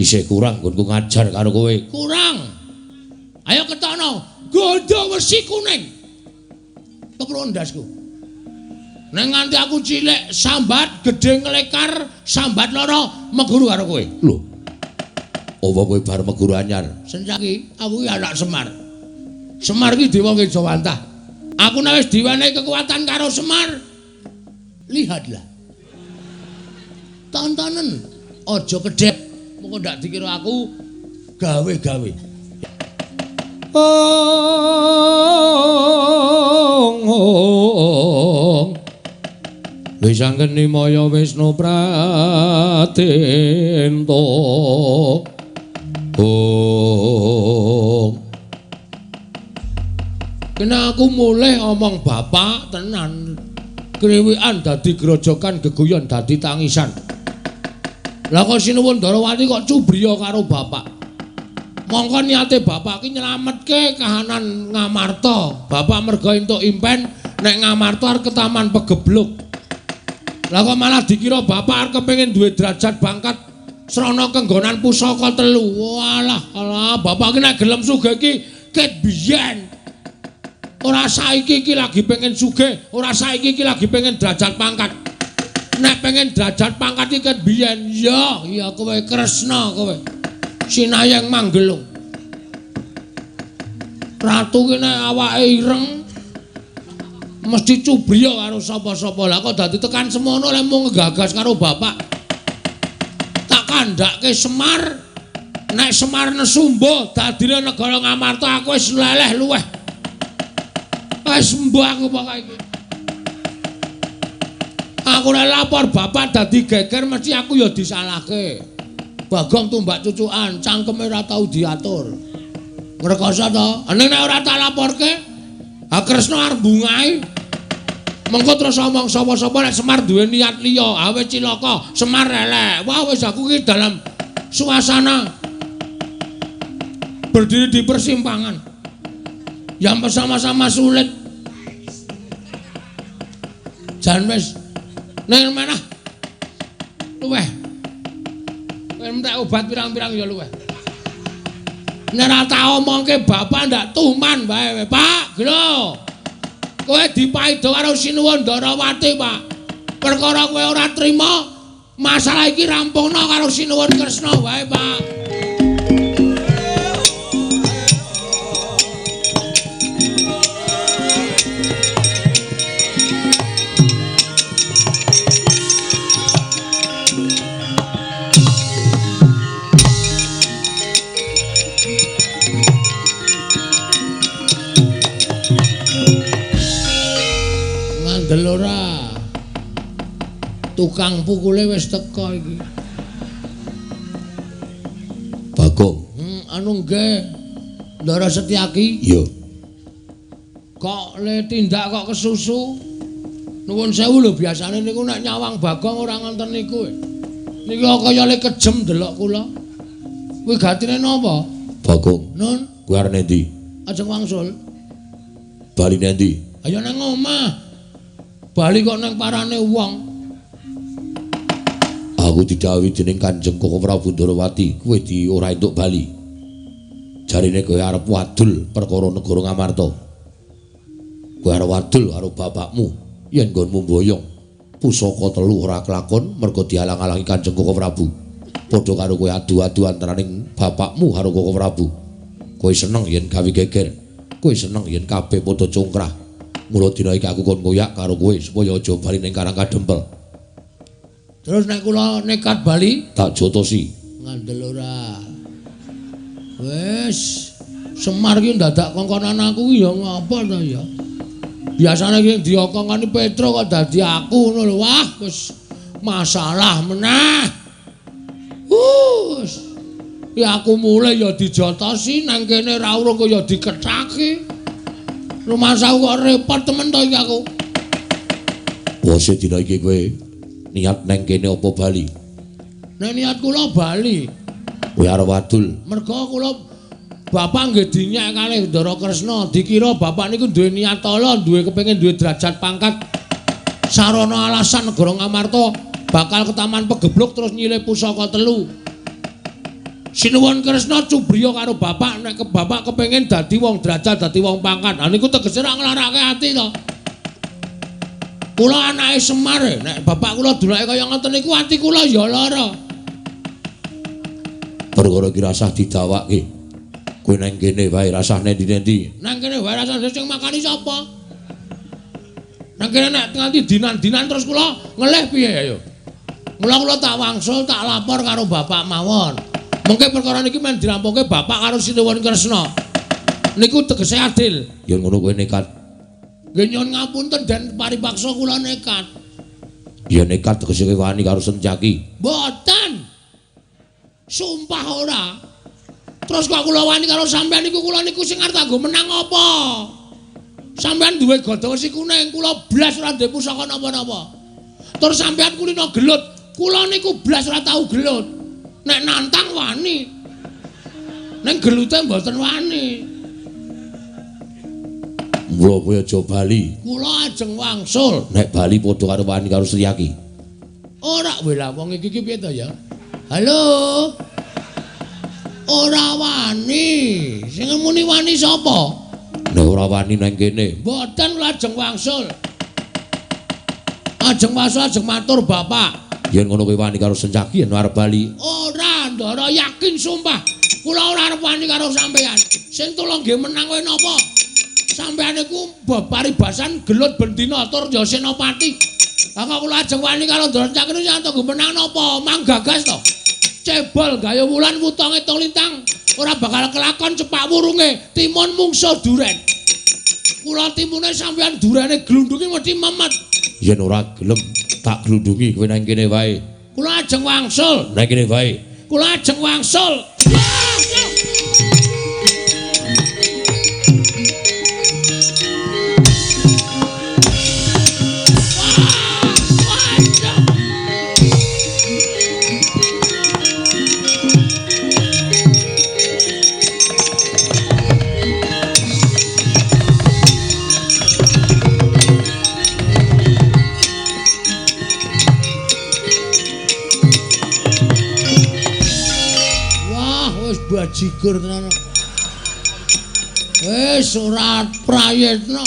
Isih kurang nggonku ngajar karo kowe. Kurang. Ayo ketokno gandha wesi kuning. Keprun ndasku. Nek nganti aku cilik sambat gedhe nglekar sambat lara meguru karo kowe. Lho. Apa kowe bar meguru anyar? Sencaki aku ki anak Semar. Semar ki dewa Ngejawantah. Aku nek wis diwenehi kekuatan karo Semar. Lihatlah. Tontonen aja kedhep. Mengko ndak dikira aku gawe-gawe. Ong ong. Wis anggeni maya Wisnu Pratento. Ong. Kena aku mulih omong bapak tenan. Kriwikan dadi grojokan, geguyon dadi tangisan. Lah kok Sinuwun Ndarawati kok cubriya karo bapak. Mongko niate bapak ki nyelametke kahanan Ngamarta. Bapak merga entuk impen nek Ngamarta arep ketaman pegebluk. Lah kok malah dikira bapak arep kepengin duwe derajat pangkat srana kenggonan pusaka telu. Walah, alah bapak ki nek gelem sugih ki ket biyen. Ora saiki iki lagi pengen sugih, ora saiki iki lagi pengen derajat pangkat. Nek pengen derajat pangkat iki ket biyen, ya, ya kowe Kresna kowe. Sinayeng Manggelung. Ratu ki nek awake ireng mesti cubriya karo sapa-sapa. Lah kok dadi tekan semono lek mung nggagas karo bapak. Tak kandhake Semar, nek Semar nesumba dadine negara Ngamarta aku wis leleh luweh. Wis mbuh aku pokoke iki. Aku nek lapor bapak dadi geger mesti aku ya disalahke. Bagong tumbak cucukan, cangkeme ora tau diatur. Ngrekoso to? Ning nek ora tak laporke, ha Kresna arep bungahi. Mengko terus omong sapa-sapa nek Semar duwe niat liya, ha wis cilaka, Semar elek. Wah wis aku ki dalam suasana berdiri di persimpangan yang bersama-sama sulit. Jan wis ning manah luweh. Kowe entek obat pirang-pirang ya luweh. Nek ora tak omongke bapak ndak tuman wae, Pak. Glo. Kowe dipaido karo Sinuwun Ndarawati, Pak. Perkara kowe ora trima, masalah iki rampungno karo Sinuwun Kresna wae, Pak. Ngandel ora? Tukang pukule wis teka iki. Bagong. Anu nggih. Ndara Setyaki? Iya. Kok le tindak kok kesusu? Nuwun sewu lho, biasane niku nek nyawang Bagong ora ngoten niku. Niki kaya le kejem delok kula. Kuwi gatine napa? Bagong. Nun, kuwi arep endi? Ajeng wangsul. Bali endi? Ayo nang omah. Bali kok nang parane wong. Aku didhawuhi dening Kanjeng Koko Prabu Ndarawati, kowe di ora entuk bali. Jarine kowe arep wadul perkara negara Ngamarta. Kowe arep wadul karo bapakmu yen nggonmu mboyong pusaka telu ora kelakon mergo dialang-alangi Kanjeng Koko Prabu. Padha karo kowe adu-adu antaraning bapakmu karo Koko Prabu. Kowe seneng yen gawe geger, kowe seneng yen kabeh padha congkrah. Mula dina iki aku kon ngoyak karo kowe supaya aja bali ning Karang Kadempel. Terus nek kula nekat bali tak jotosi. Ngandel ora. Wis, Semar ki ndadak kongkonan aku ki ya ngapa to ya. Biasane ki diokongani Petro kok dadi aku ngono lho. Wah, wis masalah meneh. Wis. Ya aku mulih ya dijotosi nang kene ra urung kok ya dikethaki. Rumasaku kok repot temen to iki aku. Bose dina iki kowe niat neng kene apa bali? Nek niat kula bali. Kowe arep wadul. Merga kula bapak nggih dinyek kalih Ndara Kresna, dikira bapak niku duwe niat ala, duwe kepengin duwe derajat pangkat. Sarana alasan negara Ngamarta bakal ketaman pegebluk terus nyilih pusaka telu. Sinuwun Kresna cubriya karo bapak nek ke bapak kepengin dadi wong derajat, dadi wong pangkat. Ha niku tegese ora nglarake ati to. Kula anake Semar, nek bapak kula dunake kaya ngoten niku ati kula ya lara. Perkara iki rasah didawake. Kowe nang kene wae rasah nendi-nendi. Nang kene wae rasah sing makani sapa? Nang kene nek nganti dinan-dinan terus kula ngelih piye ayo. Mula kula tak wangsul tak lapor karo bapak mawon. Mengke perkara niki men dirampungke bapak karo Sinuwun Kresna. Niku tegese adil. Ya ngono kowe nekat. Nggih nyuwun ngapunten den paripaksa kula nekat. Ya nekat tegese kowe wani karo Sencaki. Mboten. Sumpah ora. Terus kok kula wani karo sampean niku kula niku sing arep kanggo menang apa? Sampean duwe gada wesi kuning, kula blas ora duwe pusaka napa-napa. Terus sampean kulino gelut, kula niku blas ora tau gelut. Nek nantang wani. Ning gelute mboten wani. Mula kowe aja bali. Kula ajeng wangsul. Nek bali padha karo wani karo Setyaki. Ora wela wong iki ki piye to ya? Halo. Ora wani. Sing muni wani sapa? Nek ora wani nang kene. Mboten kula ajeng wangsul. Ajeng wangsul ajeng matur bapak. Yen ngono kowe wani karo Sencaki yen arep bali. Ora, Ndara yakin sumpah. Kula ora arep wani karo sampean. Sing tulung nggih menang kowe napa? Sampean niku paribasan gelut bendina tur ya senopati. Lah kok kula ajeng wani karo Ndara Sencaki niku sing tunggu menang napa? Mang gagas to. Cebol gayo wulan wutonge tong lintang. Ora bakal kelakon cepak wurunge timun mungso duren. Kula timune sampean durene glundungi mesti memet. Yen ora gelem tak glundungi kowe nang kene wae. Kula ajeng wangsul. Nang kene wae. Kula ajeng wangsul. Bajigur tenan. Wis ora prayitna.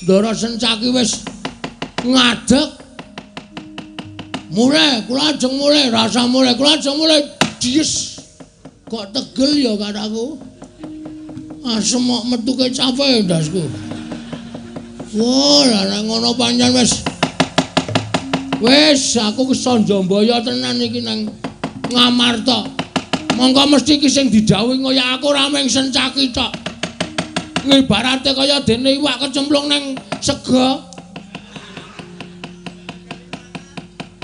Ndara Sencaki wis ngadeg. Mulih, kula ajeng mulih, rasa mulih, kula ajeng mulih. Dies. Kok tegel ya karo aku. Asem kok metu kecape ndasku. Wah, lah nek ngono pancen wis. Wis aku kesonjombaya tenan iki nang Ngamarta. Mongko mesti iki sing didhawuhi kaya aku ora mung Sencaki tok. Ngibarate kaya dene iwak kecemplung nang sega.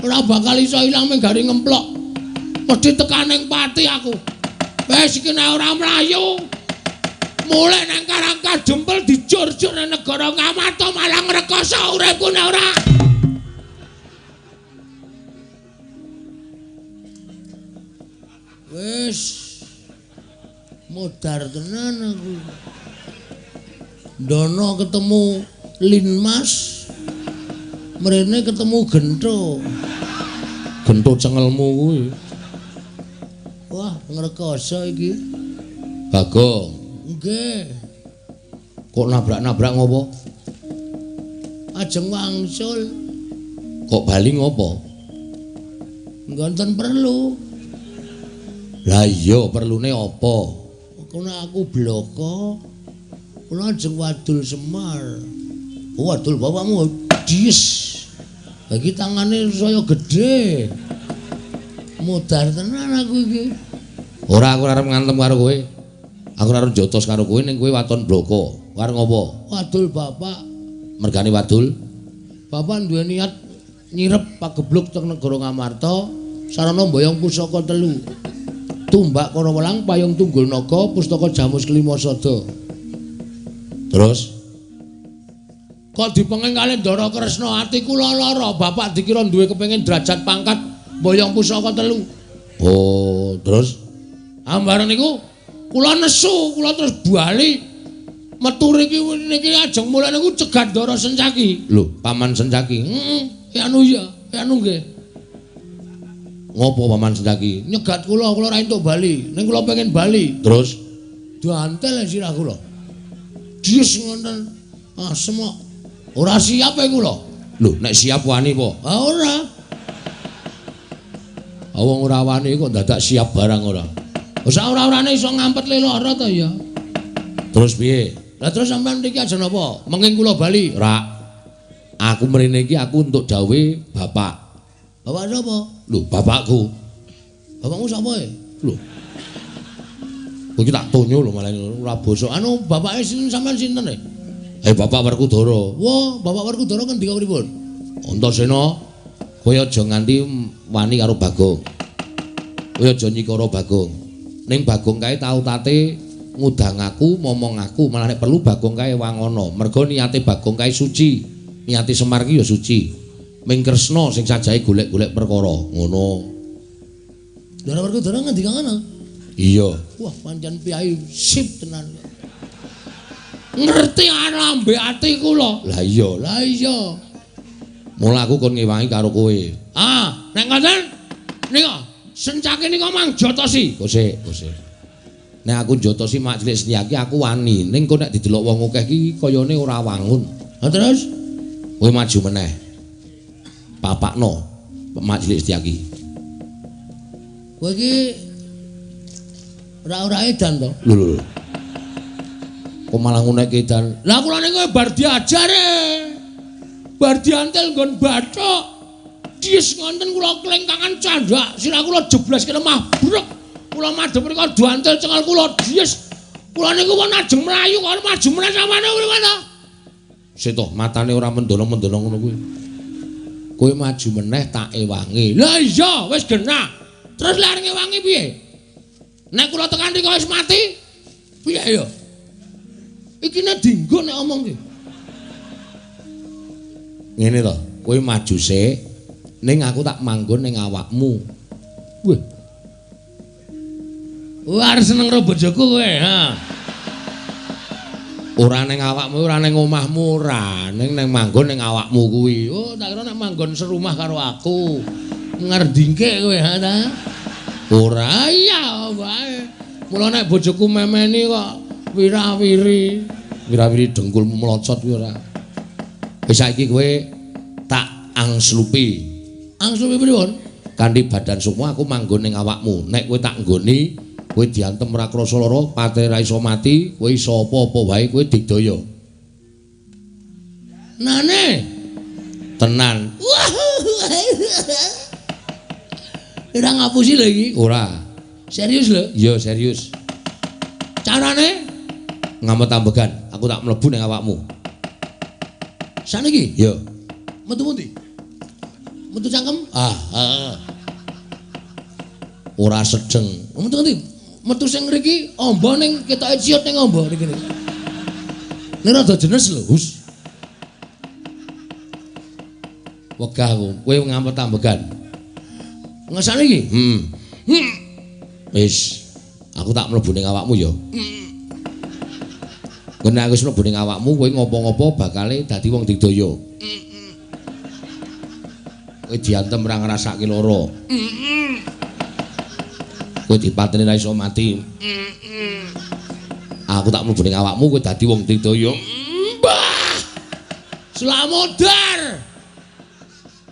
Ora bakal iso ilang mung gari ngemplok. Mesti tekan ning pati aku. Wis iki nek ora mlayu. Mulih nang Karang Kadempel dijur-jur nang negara Ngamarta malah ngrekoso uripku nek ora. Wis modar tenan aku. Ndono ketemu Linmas, mrene ketemu Gentho. Gentho cengelmu kuwi. Wah, ngrekoso iki. Bagong. Nggih. Kok nabrak-nabrak ngopo? Ajeng wangsul. Kok bali ngopo? Nggonten perlu. Lah iya perlune apa? Kono aku bloko. Kula ajeng wadul Semar. Oh, wadul bapakmu dies. Lagi tangane saya gedhe. Modar tenan aku iki. Ora aku ora arep ngantem karo kowe. Aku ora arep jotos karo kowe ning kowe waton bloko. Arep ngopo? Wadul bapak. Mergane wadul. Bapak duwe niat nyirep pagebluk teng negara Ngamarta sarana mboyong pusaka telu. Tumbak Karawelang, Payung Tunggul Naga, Pustaka Jamus Kelima Sada. Terus kok dipenging kalih Ndara Kresna ati kula lara, bapak dikira duwe kepengin derajat pangkat mboyong pusaka telu. Oh, terus ambareng niku kula nesu, kula terus bali metu riki niki ajeng mulih niku cegat Ndara Sencaki. Lho, Paman Sencaki. Heeh, anu ya, anu nggih. Ngopo Paman Setyaki? Nyegat kula, kula ora entuk bali. Ning kula pengen bali. Terus diantel sirah kula. Dies ngoten. Asem kok. Ora siap e kula. Lho, nek siap wani apa? Ah ora. Wong ora wani kok dadak siap barang ora. Wis ora-orane iso ngampet le lara to ya. Terus piye? Lah terus sampean mriki aja napa? Menging kula bali. Ora. Aku mrene iki aku entuk dawuhe bapak. Bapak sapa? Lho, bapakku. Bapakmu sapa e? Lho. Kowe iki tak tonyo lho malah ora bosok. Anu bapake sinten sampean sinten e? Bapak Werkudara. Wah, Bapak Werkudara ngendika pripun? Antasena, kowe aja nganti wani karo Bagong. Kowe aja nyikara Bagong. Ning Bagong kae tau tate ngudang aku, momong aku, malah nek perlu Bagong kae wangono. Mergo niate Bagong kae suci. Niate Semar ki ya suci. Ming Kresna sing sajahe golek-golek perkara ngono. Ndara Werkudara ngendika ngono? Iya. Wah, pancen piyai sip tenan. Ngerti lambe ati kula. Lah iya, lah iya. Mula aku kon ngewangi karo kowe. Ah, nek ngoten nika sencake nika mang jotosi. Kosek, kosek. Nek aku jotosi Mak Cilik Setyaki aku wani, ning kok nek didelok wong akeh iki kayane ora wangun. Lah terus kowe maju meneh. Papakno Mak Cilik Setyaki. Kowe iki ora-ora edan to? Lho lho. Kok malah ngunekke edan? Lah kula niku bar diajar e. Bar diantel nggon bathuk. Dies ngonten kula klengkangan candhak, sirah kula jeblas ke lemah brek. Kula madhep mriku diantel cengal kula dies. Kula niku wong ajeng mlayu kok maju meneh samane pripun to? Sik to, matane ora mendono-mendono ngono kuwi. Kowe maju meneh tak ewangi. Lah iya, wis genah. Terus lek ngewangi piye? Nek kula tekan riko wis mati, piye ya? Iki nek dinggo nek omong ki. Ngene to, kowe maju sik, ning aku tak manggon ning awakmu. Wah. Wah, seneng karo bojoku kowe, ha. Ora ning awakmu, ora ning omahmu, ora, ning nang manggon ning awakmu kuwi. Oh, tak kira nek manggon serumah karo aku. Ngerdingke kowe, ha ta? Ora iya wae. Mula nek bojoku memeni kok wirawiri, wirawiri dengkulmu melocot kuwi ora. Wis saiki kowe tak angslupi. Angslupi pripun? Kanthi badan sukma aku manggon ning awakmu. Nek kowe tak nggoni, kowe diantem ora krasa lara, patene ra iso mati, kowe iso apa-apa wae kowe digdaya. Nane. Tenan. Ora ngapusi lho iki? Ora. Serius lho? Iya, serius. Carane ngamet ambegan, aku tak mlebu ning awakmu. Saniki? Iya. Metu pundi? Metu cangkem? Ah, heeh. Ora sedeng. Metu ngendi? Metu sing ngriki amba ning ketoke ciut ning amba niki. Ning rada jenes lho, Hus. Wegah aku, kowe ngamet ambegan. Ngesane iki? Heeh. Wis, aku tak mlebu ning awakmu ya. Nek aku wis mlebu ning awakmu, kowe ngopo-ngopo bakale dadi wong digdaya. Kowe diantem ora ngrasake lara. Kowe dipateni ra iso mati. Aku tak mlebu ning awakmu, kowe dadi wong digdaya. Mbah! Slamodar.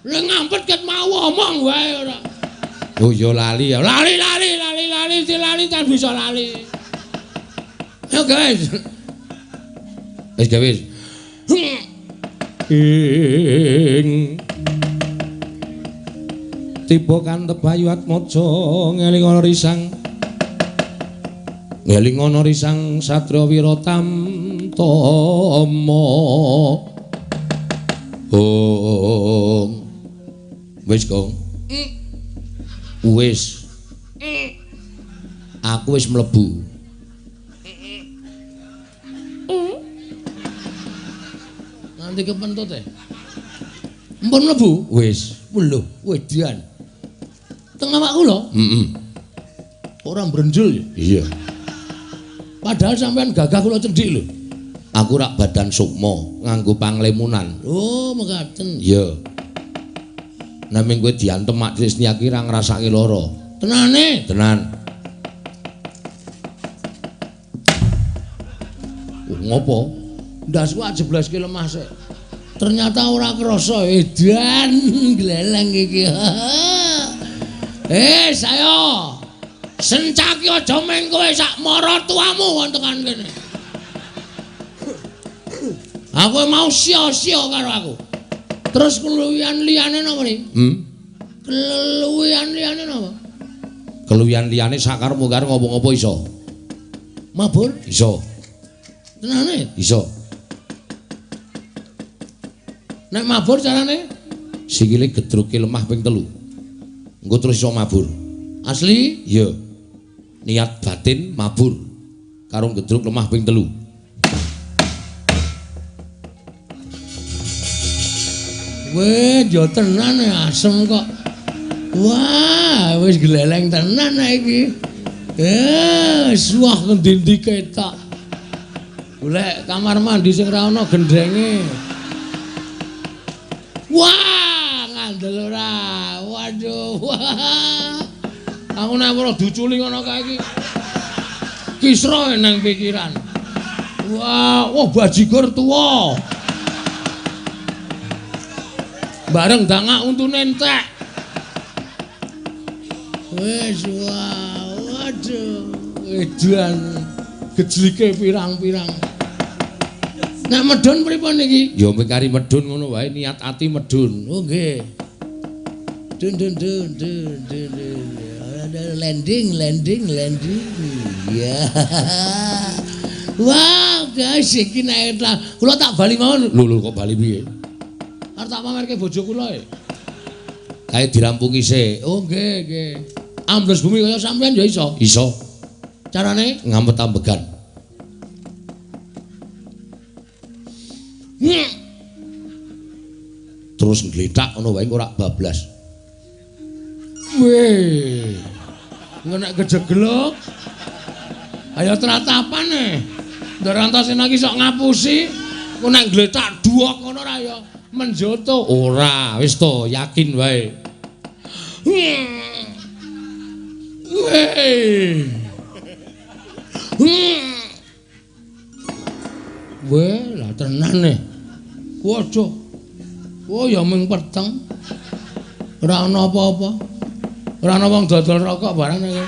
Lha ngampet ket mau omong wae ora. Oh ya lali ya. Lali lali lali lali lali kan bisa lali. Yo guys. Wis wis. Ing tiba kantep Bayu Atmaja ngeling ana risang. Ngeling ana risang satriya wira tamtama. Ong. Wis, Gong. Wis. Aku wis mlebu. Nanti kepentut e. Mpun mlebu? Wis. Lho, wedian. Teng awakku lho. Heeh. Ora mbrenjul ya? Iya. Padahal sampean gagah kula cendhik lho. Aku rak badan sukma nganggo panglemunan. Oh, mekaten. Iya. Naming kowe diantem mak Trisnia ki ra ngrasake lara. Tenane? Tenan. Ngopo? Ndasku ajeblaske lemah sik. Ternyata ora krasa edan gleleng iki. Sayo. Sencaki aja meng kowe sak maratuamu kon tekan kene. Aku mau sia-sia karo aku. Terus keluwihan liyane napa ni? Keluwihan liyane napa? Keluwihan liyane sakarepmu karo ngopo-ngopo iso. Mabur? Iso. Tenane? Iso. Nek mabur carane? Sikile gedruke lemah ping 3. Engko terus iso mabur. Asli? Iya. Niat batin mabur karo gedruk lemah ping 3. Weh, yo tenan asem kok. Wah, wis gleleng tenan iki. Wah ngendi-endi ketok. Golek kamar mandi sing ra ana gendhenge. Wah, ngandel ora. Waduh. Wah. Aku nek ora diuculi ngono kae iki. Kisra nang pikiran. Wah, wah bajigur tuwa. Bareng dangak untune entek. Wis wah, waduh, edan gejlike pirang-pirang. Nek medhun pripun iki? Ya mung kari medhun ngono wae, niat ati medhun. Oh nggih. Dun dun dun dun dun dun. Landing landing landing. Ya. Wah, guys iki nek kula tak bali mawon. Lho lho kok bali piye? Arep tak pamerke bojo kula e. Kae dirampungi sik. Oh nggih, nggih. Ambles bumi kaya sampean ya iso. Iso. Carane ngampet ambegan. Terus nglethak ngono wae ora bablas. Weh. Engko nek kejeglok. Ayo tratapan e. Ndar Antasena iki sok ngapusi. Engko nek nglethak duwok ngono ra ya menjoto. Ora, wis to, yakin wae. Weh. Weh, lah tenan e. Waduh. Oh ya mung peteng. Ora ana apa-apa. Ora ana wong dodol rokok barang iki.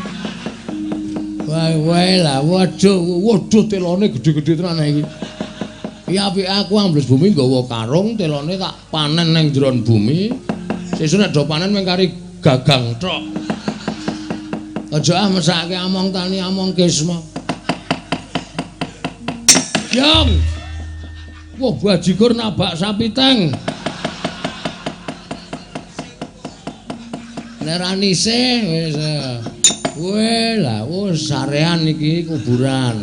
Wae wae lah waduh, waduh telone gedhe-gedhe tenan iki. Iki apike aku ambles bumi nggawa karung, telone tak panen ning njeron bumi. Sesuk nek do panen mung kari gagang tok. Aja ah mesake among tani among kisma. Yang. Wah bajigur nabak sapi teng. Nek ra nisih wis. Weh lah wis sarean iki kuburan.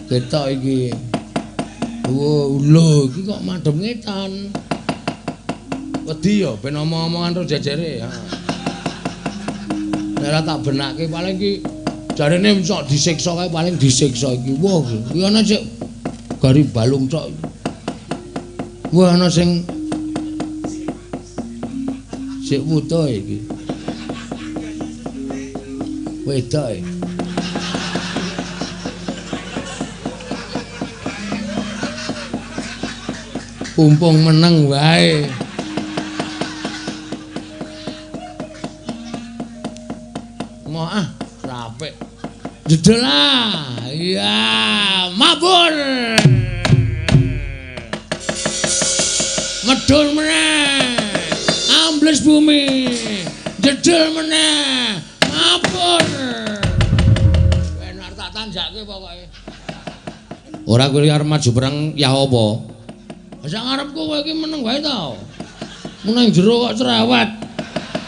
Ketok iki. Wah, lho iki kok madhep ngetan. Wedi ya ben omong-omongan terus jejere. Nek ora tak benake paling iki jarene sok disiksa kae paling disiksa iki. Wah, kuwi ana sik gari balung tok. Wah, ana sing sik wuta iki. Wedok iki. Pumpung meneng wae. Mau ah, rapik. Jedel ah. Iya, mabur. Medhun meneh. Ambles bumi. Jedel meneh. Mabur. Ben arep tak tanjake pokoke. Ora kuwi arep maju perang ya apa? Sak ngarepku kowe iki meneng wae ta. Meneng jero kok cerewet.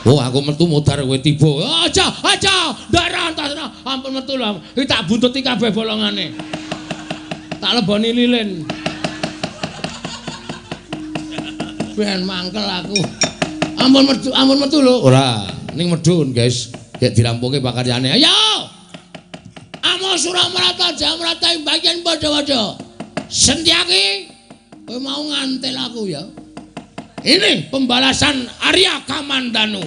Oh, aku metu modar kowe tiba. Aja, aja, ndak rantas. Ampun metu lho. Iki tak buntuti kabeh bolongane. Tak leboni lilin. Ben mangkel aku. Ampun metu lho. Ora, ning medhun, guys. Gek dirampungke pakaryane. Ayo. Amo Suramarata Jamrata ing bagian padha-padha. Sentyaki kowe mau ngantel aku ya. Ini pembalasan Arya Kamandanu.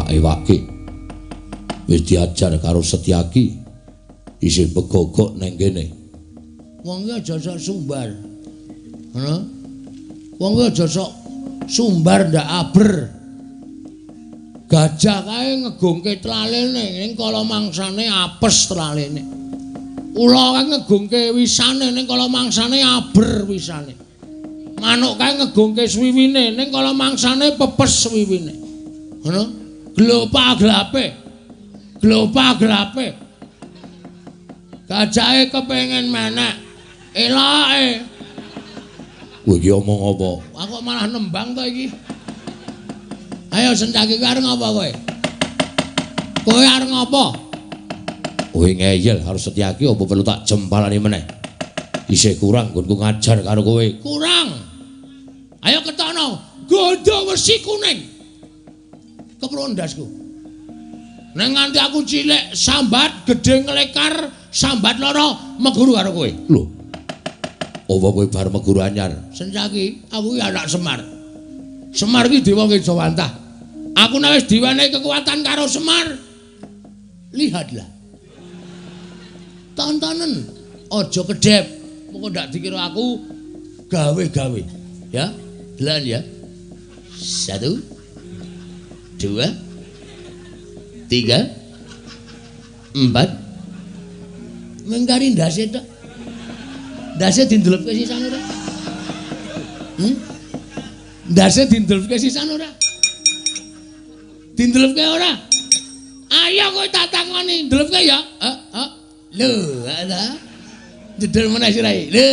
Ewake wis diajar karo Setyaki isih begogok nang kene. Wong iki aja sok sumbar. Ngono. Wong iki aja sok sumbar ndak aber. Gajah kae ngegungke tlalene ning kala mangsane apes tlalene. Ula kae ngegungke wisane ning kala mangsane aber wisane. Manuk kae ngegungke swiwine ning kala mangsane pepes swiwine. Ngono. Glopa glape. Glopa glape. Gajahe kepengin menek. Eloke. Kowe iki omong apa? Aku kok malah nembang to iki. Ayo Sencaki kowe arep ngapa kowe? Kowe arep ngapa? Kowe ngeyel karo Setyaki apa perlu tak jempalani meneh? Isih kurang nggonku ngajar karo kowe. Kurang. Ayo ketokno gondo wesi kuning. Keprun ndasku. Nek nganti aku cilik sambat gedhe nglekar sambat lara meguru karo kowe. Lho. Apa kowe bar meguru anyar? Sencaki, aku ki anak Semar. Semar ki dewa Ngejawantah. Aku nek wis diwenehi kekuatan karo Semar. Lihatlah. Tontonen, aja kedhep. Mengko ndak dikira aku gawe-gawe. Ya, delan ya. 1 2 3 4. Mengkari ndase tok. Ndase dindelepke sisan ora? Ndase dindelepke sisan ora? Dindelepke ora? Ayo kowe tak takoni, ndelepke ya. Heeh. Lho, ala. Jedel meneh sirahe. Lho.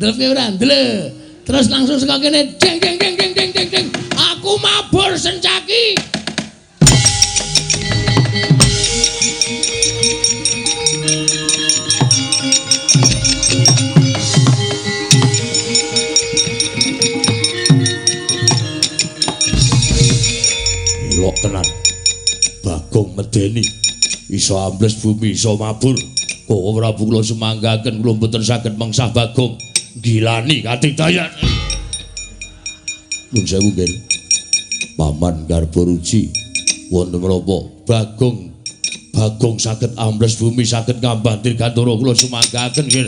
Ndelepke ora? Ndelep. Terus langsung saka kene jeng jeng jeng jeng jeng jeng jeng. Aku mabur Sencaki. Elok tenan. Bagong medeni. Iso ambles bumi, iso mabur. Koko Prabu kula sumanggaken kula mboten saged mengsah Bagong. Gilani katigdayan. Nuwun sewu nggih. Paman Garbaruji wonten menapa Bagong Bagong saged ambles bumi saged ngambah dirgantara kula sumanggaken nggih.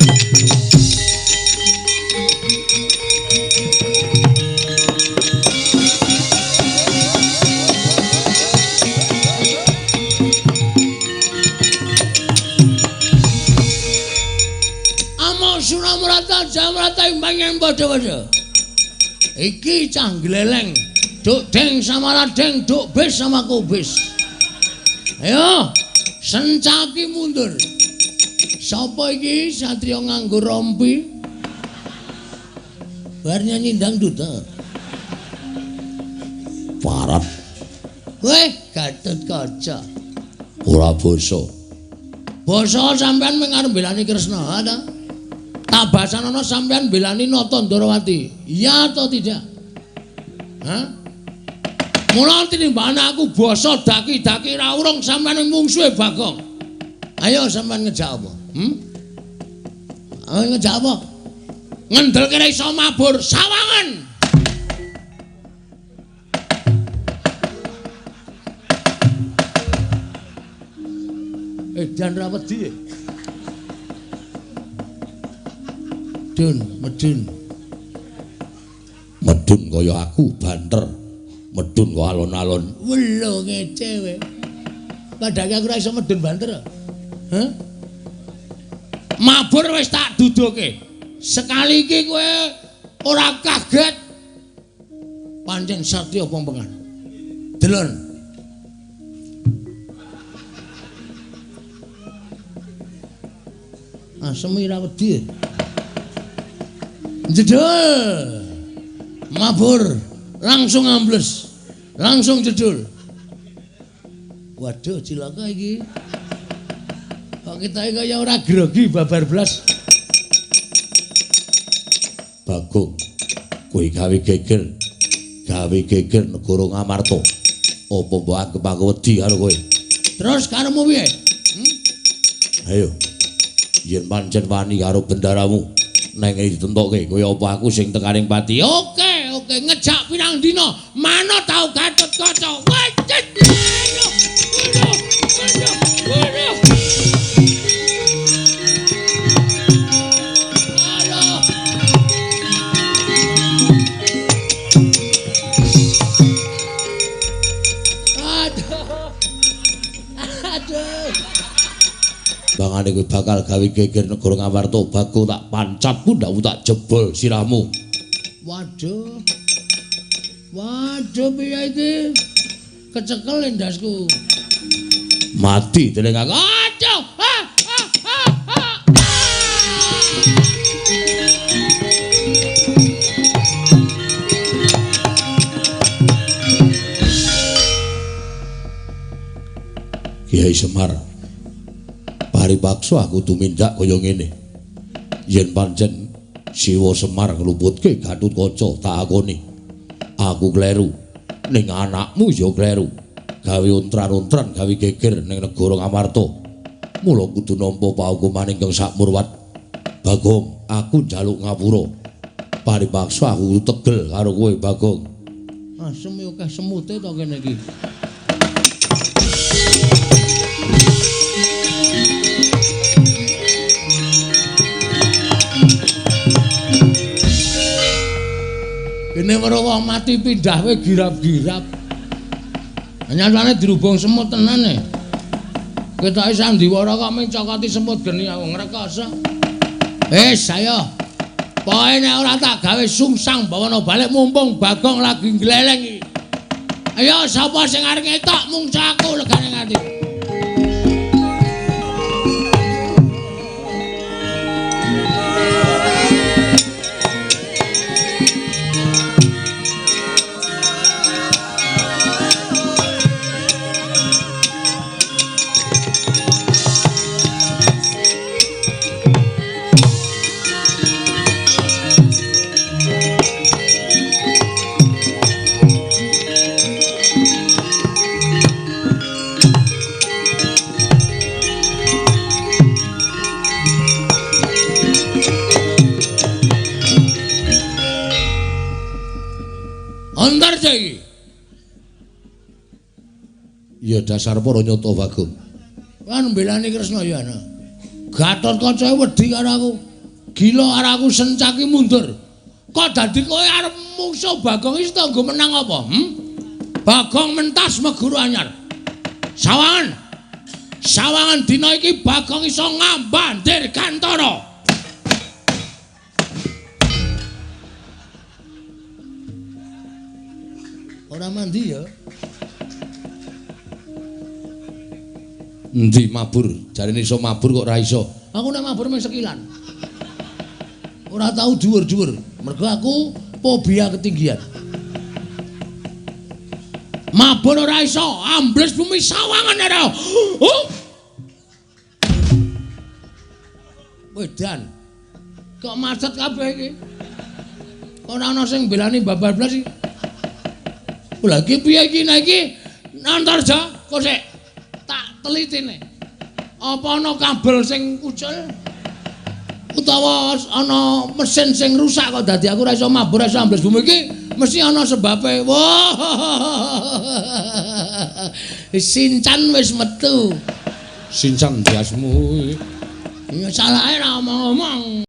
Suramrata Jamrata imbangan padha-padha. Iki cah gleleng, duk deng sama ladeng, duk bis sama kubis. Ayo, Sencaki mundur. Sapa iki satriya nganggo rompi? Bar nyanyi dangdut ta. Parap. Weh, Gatotkaca. Ora basa. Basa sampean mung arep mbelani Kresna, ta? Tak basanana sampean belani Nata Ndarawati. Iya atau tidak? Hah? Mula tinimbang aku basa daki-daki ra urung sampean mungsuhe Bagong. Ayo sampean ngejak apa? Ayo ngejak apa? Ngendelke ra iso mabur sawangan. Edan ra wedi. Medun, medun. Medun kaya aku banter. Medun kok alon-alon. Welo ngece kowe. Padahal aku ora iso medun banter. Hah? Mabur wis tak duduke. Sekali iki kowe ora kaget. Pancen satya pompengan. Delon. Asem ora wedi. Jedul. Mabur, langsung ambles. Langsung jedul. Waduh, cilaka iki. Kok kita kaya ora grogi babar blas. Bagong, kowe gawe geger. Gawe geger negara Ngamarta. Apa mbok anggep aku wedi karo kowe? Terus karepmu piye? Ayo. Yen pancen wani karo bendaramu, neng ditentokke kaya apa aku sing tekaning pati. Oke, oke, ngejak pirang dina, manut tau Gatotkaca. Wajit. Ayo. Ayo. Ayo. Bangane kowe bakal gawe geger negara Ngamarta, Bagong tak pancat pundhakmu tak jebol sirahmu. Waduh. Waduh piye iki? Kecekel endasku. Mati dening aku. Aduh. Ha ha ha ha. Kiai Semar, paripaksa aku tumindak kaya ngene. Yen pancen Siwa Semar ngluputke Gatotkaca tak akoni. Aku kleru. Ning anakmu ya kleru. Gawe ontran-ontran, gawe geger ning negara Ngamarta. Mula kudu nampa paukuman ingkang sakmurwat. Bagong, aku njaluk ngapura. Paripaksa aku tegel karo kowe, Bagong. Asem yo akeh semute to kene iki. Kene weruh wong mati pindah wae girap-girap. Nyatane dirubung semut tenan e. Ketoke sandiwara kok mencokoti semut geni aku ngrekoso. Wis ayo. Pokoke nek ora tak gawe sungsang bawana balik mumpung Bagong lagi ngleleng iki. Ayo sapa sing arep ngetok mungsa aku legane ngati. Ya dasar para nyata Bagong. Kan mbelani Kresna ya ana. Gatotkaca wedi karo aku. Gila karo aku sencaki mundur. Kok dadi kowe arep mungsuh Bagong iki tanggo menang apa? Bagong mentas meguru anyar. Sawangan. Sawangan dina iki Bagong iso ngambah Dirgantara. Ora mandi ya. Endi mabur? Jarene iso mabur kok ora iso. Aku nek mabur mung sekilan. Ora tau dhuwur-dhuwur. Mergo aku fobia ketinggian. Mabur ora iso, ambles bumi sawangan ora. Wedan. Kok macet kabeh iki? Ora ana sing mbelani babar blas iki. Lha iki piye iki nek iki? Antarja kok sik tak telitine. Apa ana kabel sing ucul? Utawa ana mesin sing rusak kok dadi aku ora iso mabur ora iso ambles bumi iki mesti ana sebabe. Wah. Sincan wis metu. Sincan biasmu. Ya salahe ra omong-omong.